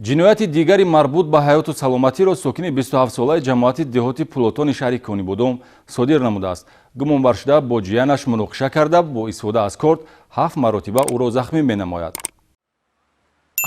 Ҷинояти дигари марбут ба ҳаёту саломатиро сокини 27-солаи ҷамоати деҳоти Пулотони шаҳри Конибодом содир намудааст. Гумонбаршуда бо ҷиянаш муноқиша карда, бо истифода аз корд ҳафт маротиба ӯро захмӣ менамояд.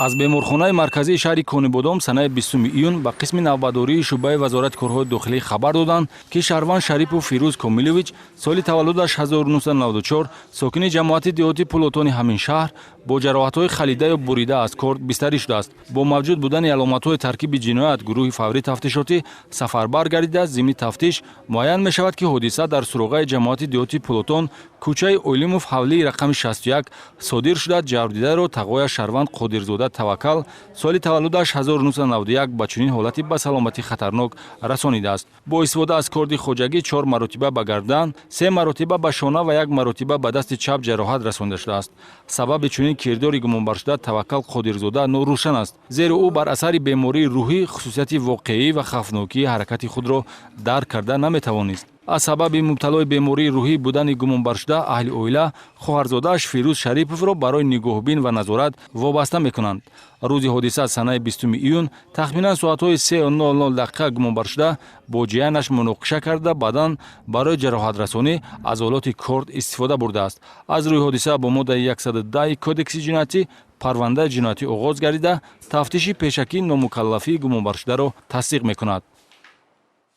Аз беморхонаи марказии шаҳри Конибодом санаи 20 июн ба қисми навбатдории шӯъбаи Вазорати корҳои дохилӣ хабар доданд, ки шаҳрванд Шарипов Фирӯз Комилович, соли таваллудаш 1994, сокини ҷамоати деҳоти Пулотони ҳамин шаҳр, бо ҷароҳатҳои халидаю бурида аз корд бистарӣ шудааст. Бо мавҷуд будани аломатҳои таркиби ҷиноят гурӯҳи фаврӣ тафтишотӣ сафарбар гардида, зимни тафтиш муайян мешавад, ки ҳодиса дар суроғаи ҷамоати деҳоти Пулотон, кӯчаи Олимов, ҳавлии рақами 61 содир шуда, ҷабрдидаро тағояш шаҳрванд Қодирзода Таваккал, соли таваллудаш 1991, ба чунин ҳолати ба саломатӣ хатарнок расонидааст. Бо истифода аз корди хоҷагӣ чор маротиба ба гардан, се маротиба ба шона ва як маротиба ба дасти чап ҷароҳат расонида шудааст. Сабаби чунин кирдори гумонбаршуда Таваккал Қодирзода норӯшан аст, зеро ӯ бар асари бемории рӯҳӣ хусусияти воқеӣ ва хавфнокии ҳаракати худро дарк карда наметавонист. Аз сабаби мубталои бемории рӯҳӣ будани гумонбаршуда аҳли оила хоҳарзодааш Фирӯз Шариповро барои нигоҳбин ва назорат вобаста мекунанд. Рӯзи ҳодиса, санаи 20 июн, тахминан соатҳои 3:00 дақиқа гумонбаршуда бо ҷиянаш муноқиша карда, баъдан барои ҷароҳатрасонӣ аз олоти корд истифода бурдааст. Аз рӯи ҳодиса бо моддаи 110 Кодекси ҷиноятӣ парвандаи ҷиноятӣ оғоз гардида, тафтиши пешакӣ номукаллафии гумонбаршударо тасдиқ мекунад.